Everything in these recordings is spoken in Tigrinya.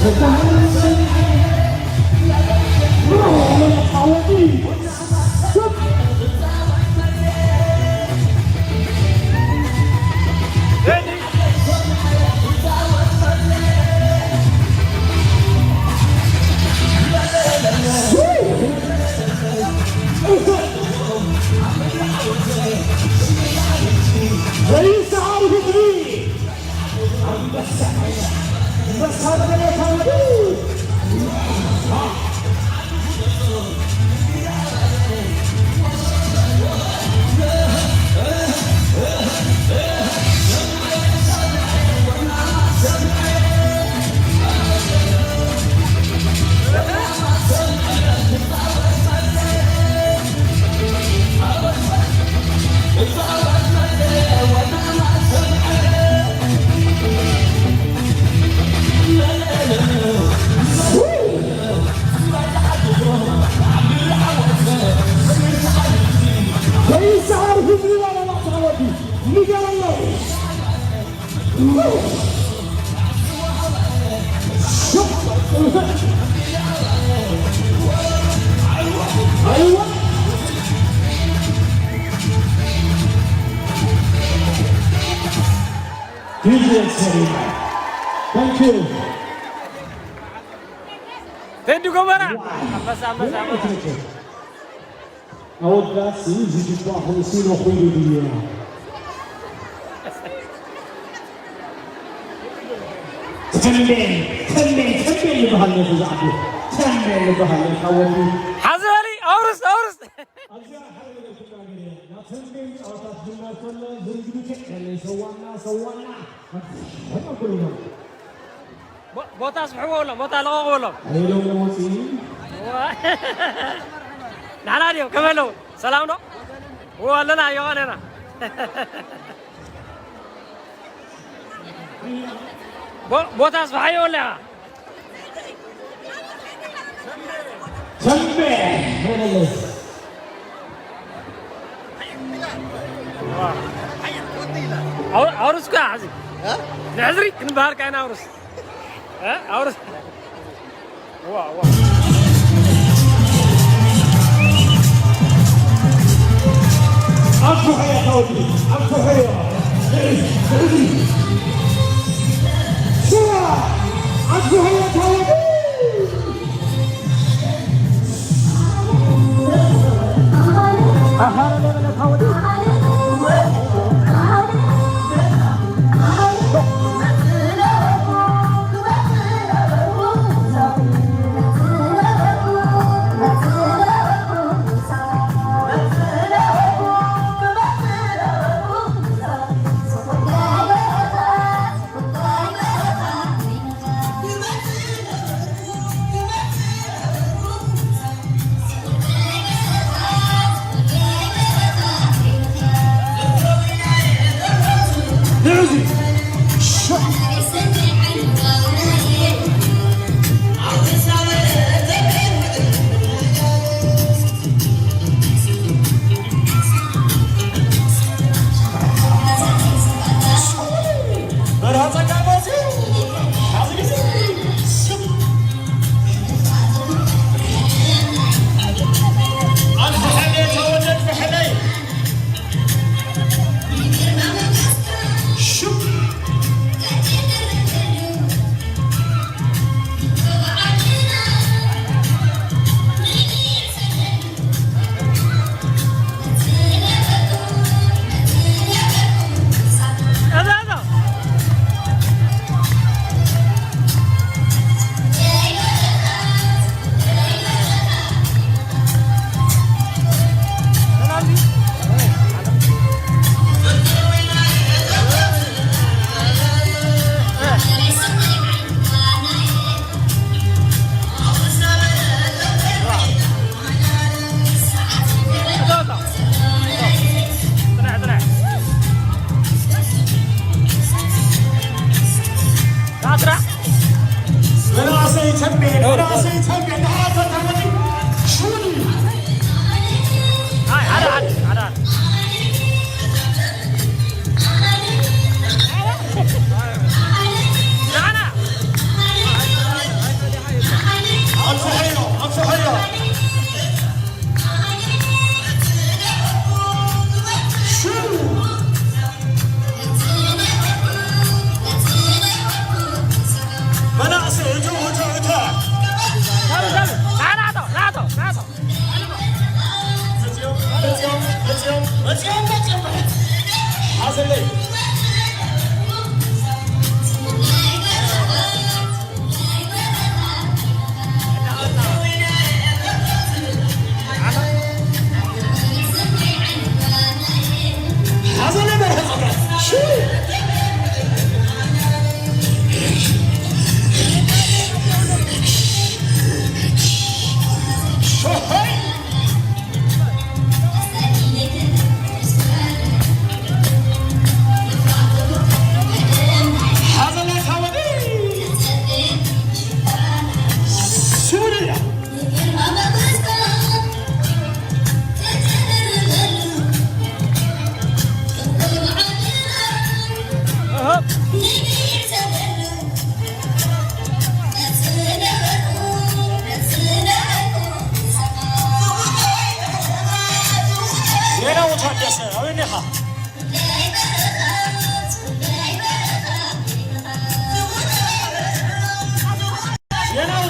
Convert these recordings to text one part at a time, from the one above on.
Thank you. ቴዲ ጎመራ። ኣንበሳ፣ ኣንበሳ፣ ኣንበሳ። ኣወዳሲ ዝጅባ ኹምሲ ነኹሉ ድያ። ተንቤን፣ ተንቤን፣ ተንቤን ይበሃል ነዚ ዝዓቢ። ተንቤን ይበሃል ነታ ወዲ። ሓዚ በሊ፣ ኣውርስ፣ ኣውርስ። ኣብዚኣ ሓደ ነገር ክናገር እየ። ናብ ተንቤን ጨዋታ ክጅመር ከሎ ዝርግብግዕ ከለይ ሰዋና፣ ሰዋና። ሕቶ ኩሉ። ቦ-፣ ቦታ ኣስፍሕዎ ኣሎ፣ ቦታ ለቐቑ ኣሎ። ኣየሎም መውፅኢ። ዋ-፣ ንሕና ድዮም? ከመይ ኣለዉ? ሰላም ዶ? ዎ፣ ኣለና፣ ዮሃን ኢና። ቦ-፣ ቦታ ኣስፍሓዮ ኣለኻ። ሰምቤ፣ መለስ። ኣው-፣ ኣውርስ እኮ ሕዚ። እ? ንሕዝሪ ክንበሃልካ ኢና ኣውርስ። እ? ኣውርስ። ዋ፣ ዋ። ኣንፍሖ እያ ታወዲ፣ ኣንፍሖ እያ። ሽራ፣ ኣንፍሖ እያ ታወዲ። መናእሰይ ተንቤን፣ መናእሰይ ተንቤን፣ ንሓፈር ተመዲ፣ ሹኒ። ኣይ፣ ሓደ፣ ሓደ፣ ሓደ፣ ሓደ። ንዓና። መጺኦም መጺኦም ብሕት ሓዘለይ። ሓዘለይ በርሀ ጸጋ። ሽው። ሾሆይ። ሓዘለይ ሓወደይ። ስውርያ። ዜናዊ ታደሰ ኣበይ እኒኻ? ዜናዊ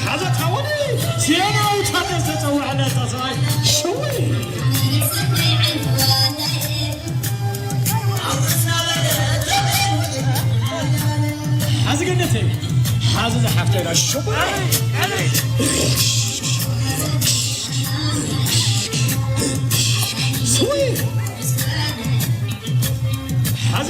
ሓዘት ሓወኒ ዜናዊ ታደሰ ዝተጸውዐ ነታ ሰብኣይ ሽወይ። ሓዚ ገነተይ፣ ሓዚ ዝሓፍተይ ዳ ሽወይ። ሽወይ። ሓዚ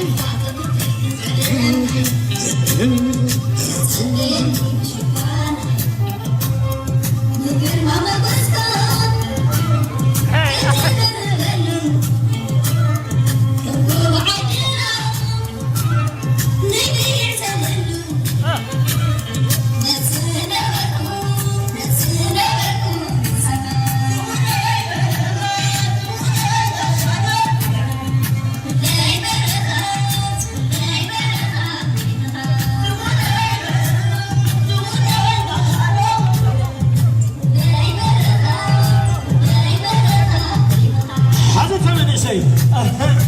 ሓዘት መንእሰይ።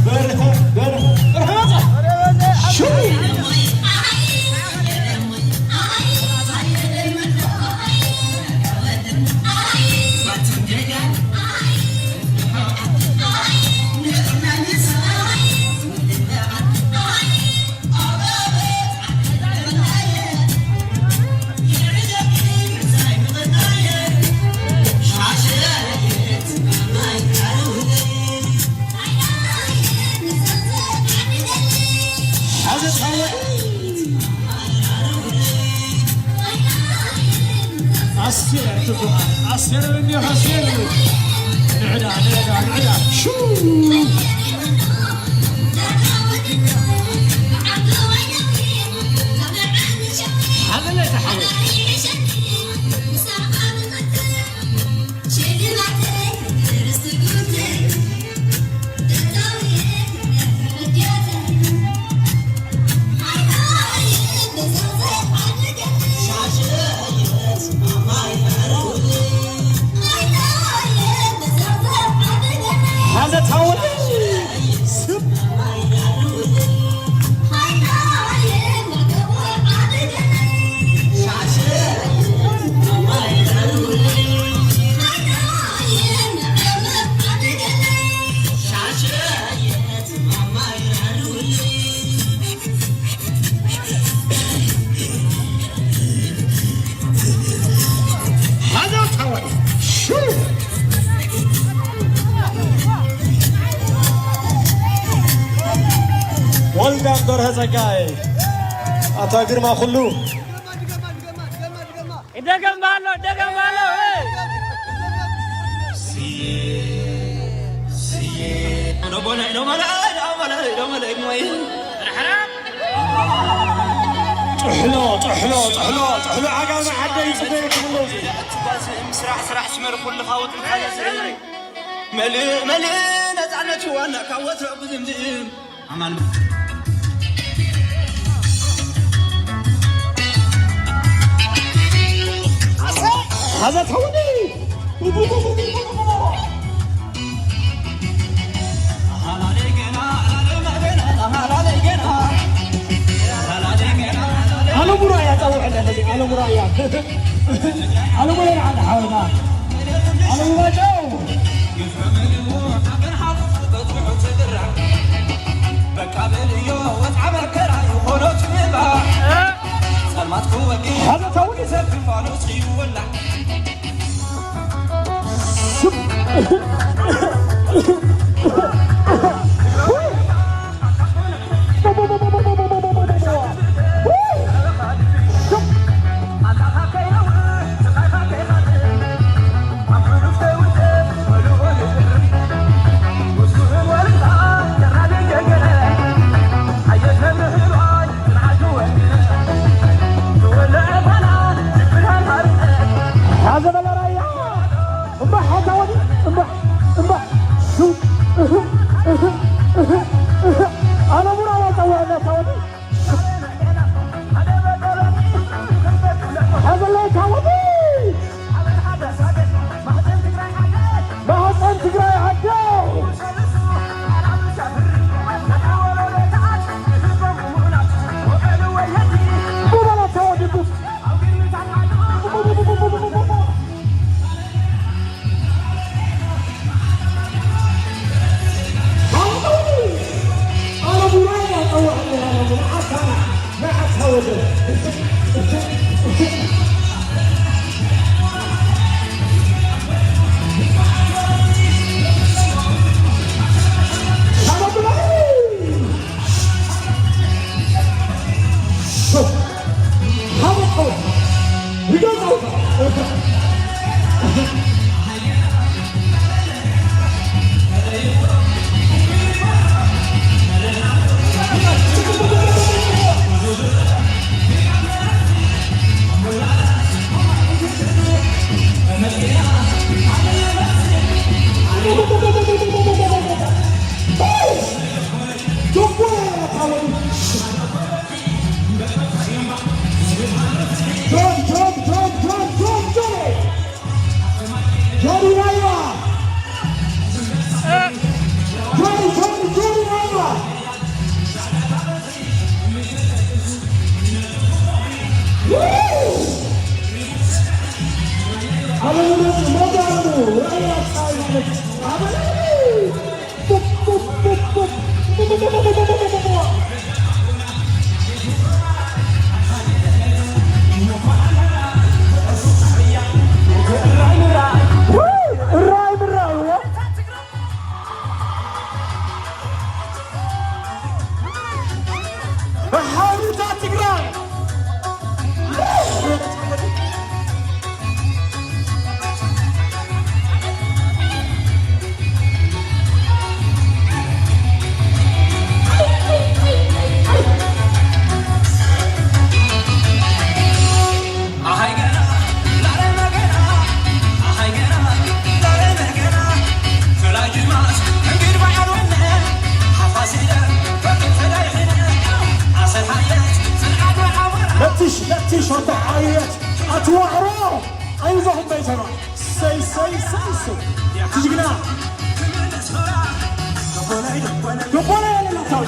በርሀ፣ በርሀ፣ በርሀ መጸ። ሽው። ኣስቴር ትበሃል። ኣስቴር እንዲኻ ኣስቴር። ንዕዳ፣ ንዕዳ፣ ንዕዳ። ሹ! ሓበለ ተሓወ። ወልዳም በርሀ ጸጋይ፣ ኣታ ግርማ ኩሉ። ይደገም ኣሎ፣ ይደገም ኣሎ። ስየ፣ ስየ። ሎሞለ፣ ሎሞለ፣ ሎሞለ፣ ሎሞለ፣ ሞይ። ጥሕሎ፣ ጥሕሎ፣ ጥሕሎ፣ ጥሕሎ፣ ዓጋመ ዓደይ ጽበየኩም ኣለኹ። ስራሕ፣ ስራሕ፣ ሽመር ኩልኻ ውጥንካ ነስሪ። መልእ፣ መልእ፣ ነጻነት ዋና ካብ ወትሮ ብዝምዝም። ኣማን። ሓዛ ተውኒ። ኣነ ሙራ እያ ጸውዕ ኣለኒ፣ ኣነ ሙራ እያ። ኣነ ሙራ እያ፣ ሓወና። ኣነ ሙራ ጨው። ሓዘ በለ ራያ። እምባሕ ሓታ ወዲ፣ እምባሕ፣ እምባሕ። ሹ፣ እህ፣ እህ፣ እህ፣ እህ። ኣነ ሙራ ዋጣ ወዲ፣ ኣታ ወዲ። ሓዘለይ ኣታ ወዲ። ማህፀን ትግራይ ዓደው። ሓይልታት ትግራይ። ለትሽ ለትሽ ወደ ዓየት ኣትዋዕሮ ኣይዞኹም በይተና ሰይ ሰይ ሰይ ሰይ ትጅግና ዶቦላ ያለናታው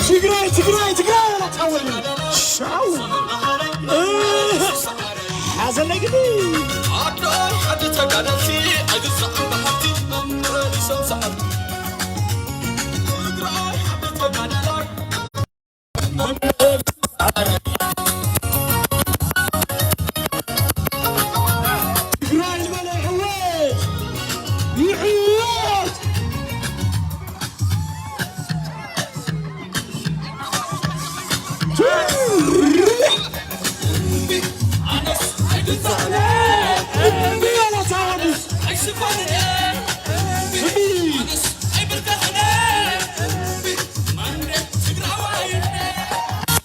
ትግራይ ትግራይ ትግራይ ኣላታወኒ ሻው ሓዘነይ ግዲ ኣዶ ሓዲ ተጋደልቲ ኣይግዛዕን ብሃብቲ መመሊሶም ሰዓር ትግራይ ሓዲ ተጋደላይ ትግራይ ዝበለ ይዕወት! ይዕወት!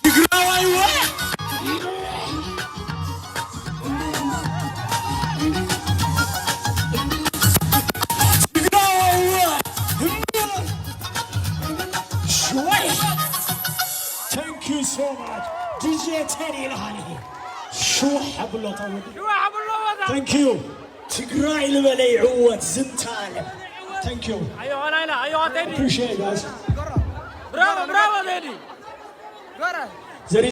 ትግራዋይ ዋ! ትግራዋይ ዋ! ሽወይ! Thank you so much. ዲጄ ቴዲ ይልሃል። ሽውሕ ኣብሎ ተወዲ። ሽውሕ ኣብሎ ወዛ። Thank you. ትግራይ ልበለ ይዕወት ዝንተ ዓለም። Thank you. ኣዮሃ ናይና፣ ኣዮሃ ቴዲ። Appreciate it, guys. ብራቮ፣ ብራቮ ቴዲ። ጎራ።